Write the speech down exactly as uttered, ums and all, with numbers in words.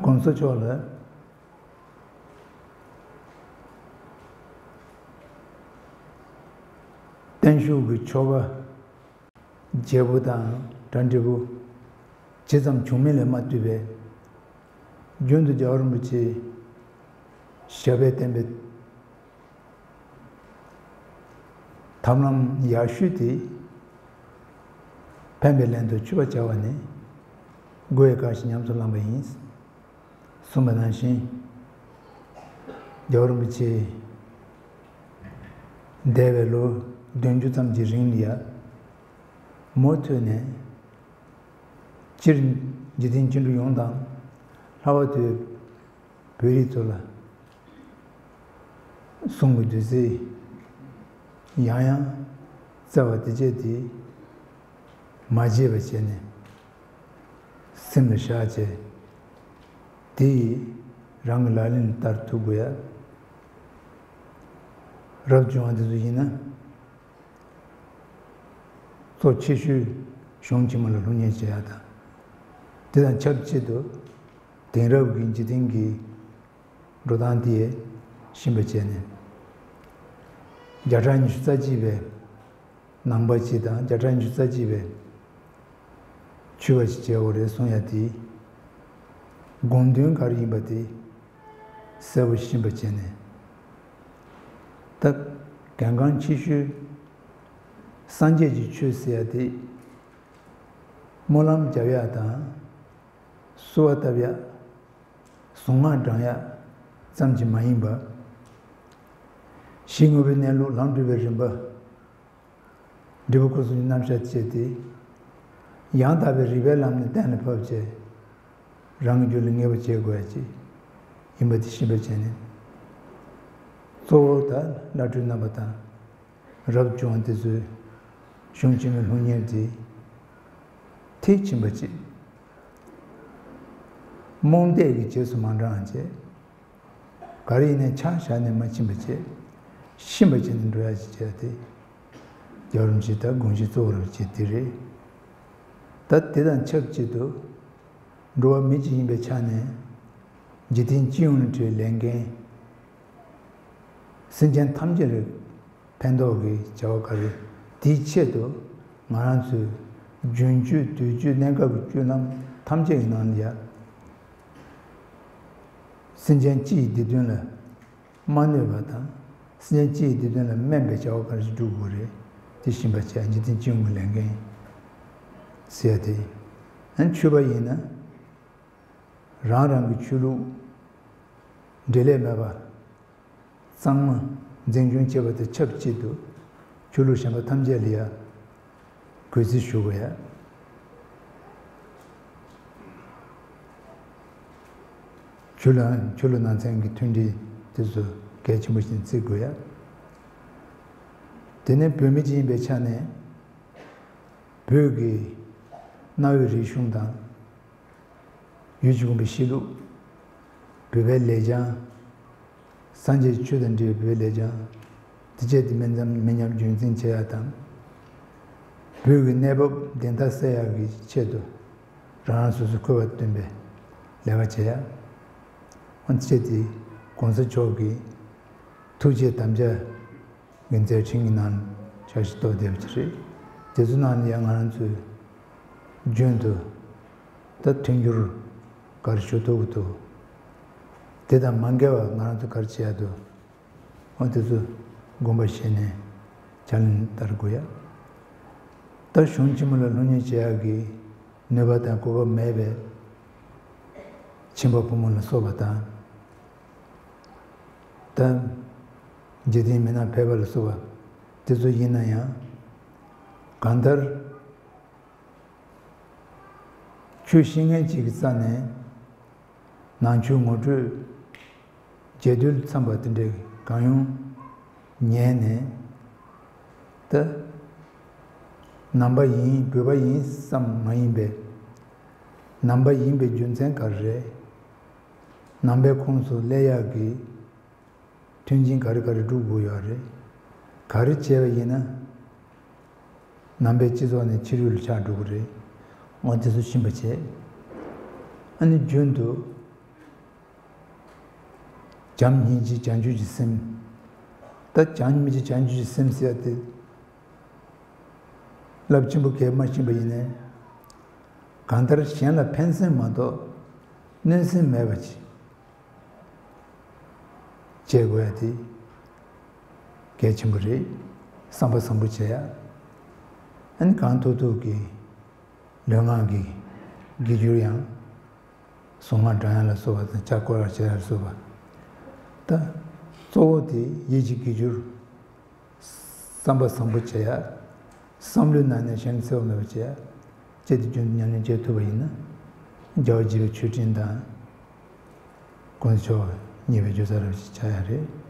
གོང་ས་མཆོག་ལ་བརྟན་བཞུགས་ཀྱི་ཆོ་ག་བརྗེ་པོ་དང་གྲ་འགྲིག་པོ་ཇི་ཙམ་བྱུང་མིན་ལས་མ་ལྟོས་པའི། རྒྱུན་དུ་རྒྱལ་བ་རིན་པོ་ཆེའི་ཞབས་པད་བརྟན་པའི་ཐབས་ལམ་ཡག་ཤོས་དེ། ཕན་པའི་ལན་དུ་མཆོད་པ་བྱ་བ་ནི། དགོས་ཡག་གང་ཞིག་ཉམས་སུ་བླངས་པ་ཡིན། གསུངས་པ་ནང་བཞིན། རྒྱལ་བ་རིན་པོ་ཆེ་འདས་པའི་ལོ་བདུན་ཅུ་ཙམ་གྱི་རིང་ལ་ཡ། མུ་མཐུད་ནས་སྤྱིར་འཇིག་རྟེན་སྤྱི་འགྲོ་ཡོངས་དང་། ལྷག་པར་དུ་བོད་རིགས་ཚོ་ལ་གསུང་གི་བདུད་རྩི་ཡང་ཡང་སྩལ་བ་དེ་བཅས་དེ་མ་བརྗེད་པ་བྱས་ནས། སེམས་ལ་བཞག་བྱས། དེ་ཡིས་རང་གི་ལག་ལེན་ལ་བསྟར་ཐུབ་དགོས་ཡ། རབ་བྱུང་བ་དེ་ཚོ་ཡིན་ན། གཙོ་ཆེ་ཤོས་གཞུང་ཆེན་མོ་ལ་སློབ་གཉེར་བྱེད་ཡ་དང་། དེ་དང་ཆབས་ཅིག་ཏུ་དེང་རབས་ཀྱི་འཇིག་རྟེན་གྱི་འགྲོ་སྟངས་དེ་ཤེས་པ་བྱས་ནས། བརྒྱ་ཕྲག་ཉི་ཤུ་རྩ་གཅིག་པའི་ནང་པ་ཅིག་དང་བརྒྱ་ཕྲག་ཉི་ཤུ་རྩ་གཅིག་པའི་ཆོས་པ་ཅིག་བྱས་པ་རེད་གསུང་ཡ་དེ། དགོངས་དོན་ག་རེ་ཡིན་པ་དེ་གསལ་པོ་ཤེས་པ་བྱས་ནས། ད་གལ་འགངས་ཆེ་ཤོས་སངས་རྒྱས་ཀྱི་ཆོས་ཟེར་ཡ་དེ། སྨོན་ལམ་རྒྱབ་ཡ་དང་། གསོལ་བ་བཏབ་ཡ། གཟུངས་སྔགས་བགྲང་ཡ་ཙམ་གྱིས་མ་ཡིན་པ། གཞི་དངོས་པོའི་གནས་ལུགས་ལམ་སྒྲུབ་པའི་རིམ་པ། འབྲས་བུ་སྐུ་གསུམ་གྱི་རྣམ་གཞག་བཅས་ཏེ། ཡང་དག་པའི་རིགས་པའི་ལམ་ནས་གཏན་ལ་ཕབ་བྱས། རང་གི་རྒྱུད་ལ་ངེས་པ་བྱེད་དགོས་ཡ་ཅིག་ཡིན་པ་དེ་ཤེས་པ་བྱས་ནས། གཙོ་བོ་ད་བླ་སྤྲུལ་རྣམ་པ་དང་། རབ་བྱུང་བ་དེ་ཚོས་གཞུང་ཆེན་མོའི་སློབ་གཉེར་དེ་མཐིལ་ཕྱིན་པ་བྱེད། རྨོངས་དད་ཀྱི་རྗེས་སུ་མ་འབྲང་བ་བྱེད། ག་རེ་ཡིན་ནའི་ཆ་བཞག་ནས་མ་ཕྱིན་པ་བྱེད། ཤེས་པ་བྱས་ནས་འགྲོ་ཡ་ཅིག་བྱས་ཏེ། རྒྱལ་བ་རིན་པོ་ཆེ་ད་དགོངས་གཞི་གཙོ་བོར་བྱེད་དེ་རེད། ད་དེ་དང་ཆབས་ཅིག་ཏུ། འགྲོ་བ་མི་གཅིག་ཡིན་པའི་ཆ་ནས། འཇིག་རྟེན་སྤྱི་ཡོངས་ལ་འབྲེལ་བའི་ལས་འགན། སེམས་ཅན་ཐམས་ཅད་ལ་ཕན་ཐོགས་ཀྱི་བྱ་བ་ག་རེ། དེའི་ཆེད་དུ་ང་རང་ཚོའི་རྒྱུན་སྤྱོད་དུས་སྤྱོད་གནས་སྐབས་ཀྱི་སྤྱོད་ལམ་ཐམས་ཅད་ཀྱི་ནང་ལ་ཡ། སེམས་ཅན་སྤྱི་ཡི་བདེ་དོན་ལ་མ་གནོད་པ་དང་། སེམས་ཅན་སྤྱི་ཡི་བདེ་དོན་ལ་སྨན་པའི་བྱ་བ་ག་རེ་ཞིག་སྒྲུབ་དགོས་རེད། དེ་ཤེས་པ་བྱས། འཇིག་རྟེན་སྤྱི་ཡོངས་ཀྱི་ལས་འགན་ཟེར་ཡ་དེ། ཨ་ནི་ཆོས་པ་ཡིན་ན། རང་རང་གི་ཆོས་ལུགས་འབྲེལ་ལས་མེད་པ་གཙང་མ་འཛིན་སྐྱོང་བྱེད་པ་དང་ཆབས་ཅིག་ཏུ། ཆོས་ལུགས་གཞན་པ་ཐམས་ཅད་ལ་ཡང་གུས་བརྩི་ཞུ་དགོས་ཡ། ཆོས་ལུགས་ཆོས་ལུགས་ནང་ཚན་གྱི་མཐུན་སྒྲིལ་དེ་ཚོ་གལ་ཆེན་པོ་ཞིག་བརྩི་དགོས་ཡ། དེ་ནས་བོད་མི་ཅིག་ཡིན་པའི་ཆ་ནས། བོད་ཀྱི་གནའ་བོའི་རིག་གཞུང་དང་། ཡུལ་གྱི་གོམས་པའི་གཤིས་ལུགས། བོད་པའི་ལེགས་བྱང་། སངས་རྒྱས་ཀྱི་ཆོས་དང་འབྲེལ་བའི་བོད་པའི་ལེགས་བྱང་། དེ་བཅས་དེ་མི་འཛམ་མི་ཉམས་རྒྱུན་འཛིན་བྱེད་ཡ་དང་། བོད་ཀྱི་གནས་བབ་བདེན་མཐའ་གསལ་ཡག་གི་ཆེད་དུ། རང་རང་སོ་སོའི་མཁས་པ་བསྟུན་པའི་ལས་ཀ་བྱེད་ཡ། འོན་ཏེ་དེ་གོང་ས་མཆོག་གི་ཐུགས་བསྐྱེད་དམ་བཅའ་གི་མཛད་འཕྲིན་གྱི་ནང་འཆར་གཞི་གཏོད་བསྡད་པ་ཅིག་རེད། དེ་ཚོ་ནང་ལ་ཡང་ང་རང་ཚོས་རྒྱུན་དུ་ད་མཐུན་འགྱུར་ག་རེ་ཞུ་ཐུབ་ཀྱི་འདུག་དེ་དང་མ་འགལ་བར་ང་རང་ཚོ་ག་རེ་བྱེད་ཡ་འདུག་འོ་དེ་ཚོ་དགོངས་པ་བཞེས་ནས་ཕྱག་ལེན་བསྟར་དགོས་ཡ། ད་གཞུང་ཆེན་མོ་ལ་སློབ་གཉེར་བྱེད་ཡག་གི་ནུས་པ་དང་གོ་སྐབས་མེད་པའི་ཁྱིམ་པ་ཕོ་མོ་ལ་སོགས་པ་དང་། ད་འཇིག་རྟེན་མི་སྣ་ཕལ་པ་ལ་སོགས་པ་དེ་ཚོ་ཡིན་ན་ཡང་། གང་ལྟར་ཆོས་ཤེས་མཁན་ཅིག་གི་རྩ་ནས་ནང་ཆོས་ངོ་སྤྲོད་རྒྱས་བསྡུས་ལ་འཚམས་པ་དེ་འདྲའི་གང་ཡོང་ཉན་ནས། ད་ནང་པ་ཡིན་བོད་པ་ཡིན་བསམ་མ་ཡིན་པའི། ནང་པ་ཡིན་པའི་རྒྱུ་མཚན་ག་རེ་རེད། ནང་པའི་ཁོངས་སུ་སླེབས་ཡག་གི་མཐུན་རྐྱེན་ག་རེ་ག་རེ་སྒྲུབ་དགོས་ཡོད་རེད། ག་རེ་བྱས་པ་ཡིན་ན་ནང་པའི་སྤྱི་ཚོགས་ནས་ཕྱི་རོལ་ལ་ཆགས་འགྲོ་གི་རེད། འོ་དེ་ཚོ་ཤེས་པ་བྱས། ཨ་ནི་རྒྱུན་དུ་ བྱམས་སྙིང་རྗེ་བྱང་ཆུབ་ཀྱི་སེམས། ད་བྱམས་སྙིང་རྗེ་བྱང་ཆུབ་ཀྱི་སེམས་ཟེར་ཡ་དེ། རླབས་ཆེན་པོ་གས་མ་ཤེས་པ་ཡིན་ནའི། གང་ལྟར་གཞན་ལ་ཕན་སེམས་མ་གཏོགས་གནོད་སེམས་མེད་པ་ཅིག་བྱེད་དགོས་ཡ་དེ་གལ་ཆེན་པོ་རེད། བསམ་པ་བཟང་པོ་བྱེད་ཡ། ཨ་ནི་གང་ཐུབ་ཐུབ་ཀྱིས་ལུས་ངག་གི་དགེ་སྦྱོར་ཡང་། གཟུངས་སྔགས་བགྲང་ཡ་ལ་སོགས་པ་དང་ཕྱག་སྐོར་བ་བྱེད་ཡ་ལ་སོགས་པ། ད་གཙོ་བོ་དེ་ཡིད་ཀྱི་དགེ་སྦྱོར། བསམ་པ་བཟང་པོ་བྱེད་ཡ། བསམ་བློའི་ནང་ནས་གཞན་འཚེ་བ་མེད་པ་བྱེད་ཡ། བཅས་དེ་རྒྱུན་དུ་ཉམས་ལེན་བྱེད་ཐུབ་པ་ཡིན་ན། རྒྱལ་བ་དགྱེས་པའི་མཆོད་སྤྲིན་དང་། དཀོན་མཆོག་མཉེས་པའི་རྒྱུ་རྩ་འདྲ་བ་ཞིག་ཆགས་ཡ་རེད།